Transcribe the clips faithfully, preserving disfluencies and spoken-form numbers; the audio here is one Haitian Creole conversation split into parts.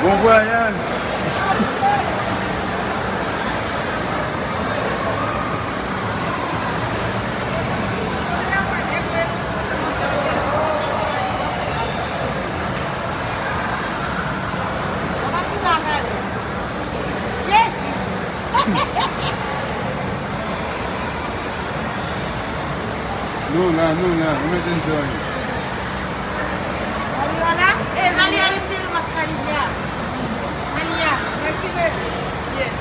Bon vwayaj! Jezi! Nou la, nou la, nou mèt enjoy. Malia la? Eh, Malia, retire mas Malia. Malia, retire. Yes.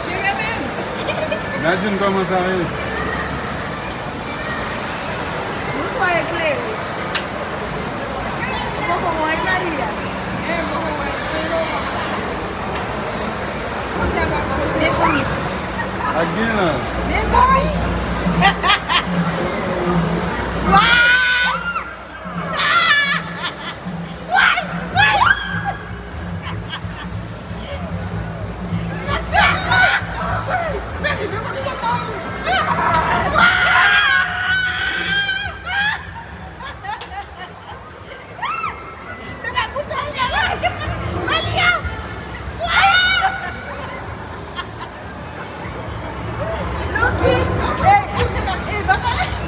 Tire menm. Nadine, kòman sa ye? Nou twò eklere. Ou poko wè Malia? Mezanmi. Ak gen la. Mezanmi. Why? Why? Why?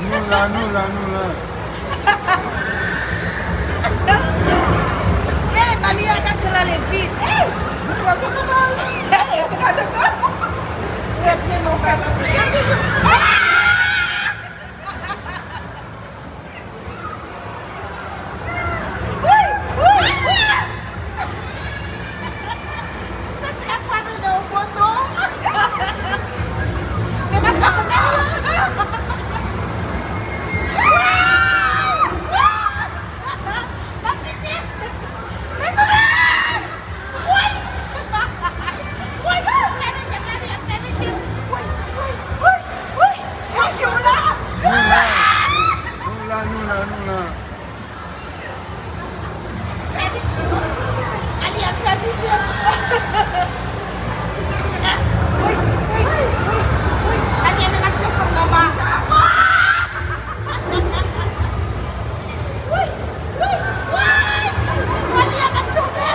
Nou la, nou la, nou la. Ey, Malia, gad jan l ale vit. Ey! Ey, gade. Ey, pye nou pa nan pye. Wi! Wi! Wi! Santi m ap frape nan yon poto. Men m ap pase pa la. M ap pise. Mezanmi! Woy! Woy! Fèmen je m, gade, y ap fèmen je m. Woy! Woy! Woy! Woy! Yo ki w la? Nou la, nou la, nou la, nou la. Fèmen. Malia, fèmen je m. Woy! Woy! Woy! Woy! Malia, men m ap desann anba. Woy! Woy! Woy! Malia, m ap tonbe.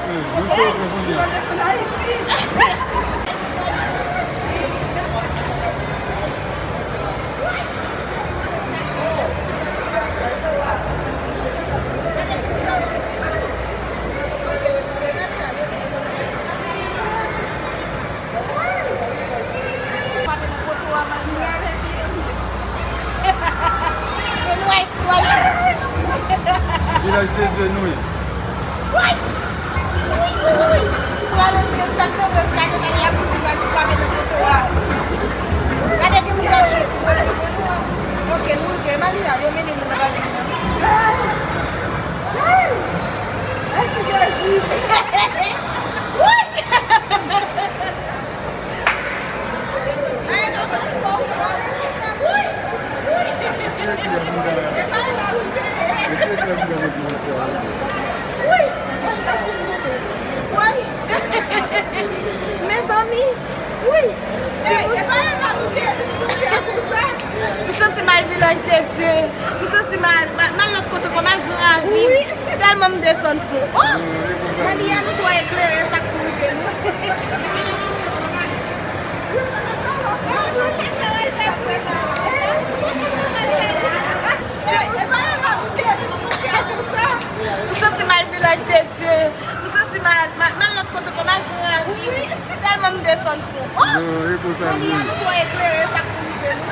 Hey, nou sove kounye a. Frape nan poto a, Malia. E nou Ayiti, nou Ayiti. Vilaj de Dye nou ye. Woy! Woy, woy, woy. Prale m menm chak fwa mwen gade Malia, m santi m pral tou frape nan poto a. Gade ki moun k ap jwe foutbòl nan poto a. Ok, nou rive. Malia, yo mennen moun nan bal. Ay! Ay! Mèsi, Jezi! Woy! Mezanmi, wi. M santi m al Vilaj de Dye. M santi m al, m al, m al lòt kote ankò, m al Gran Ravin. Tèlman m desann fon. Oh! Malia, nou twò eklere, sa k pou rive nou. M santi m al Vilaj de Dye. M santi m al, m al, m al lòt kote ankò, m al Gran Ravin. Tèlman m desann fon. Oh! Malia, nou twò eklere, sa k pou rive nou.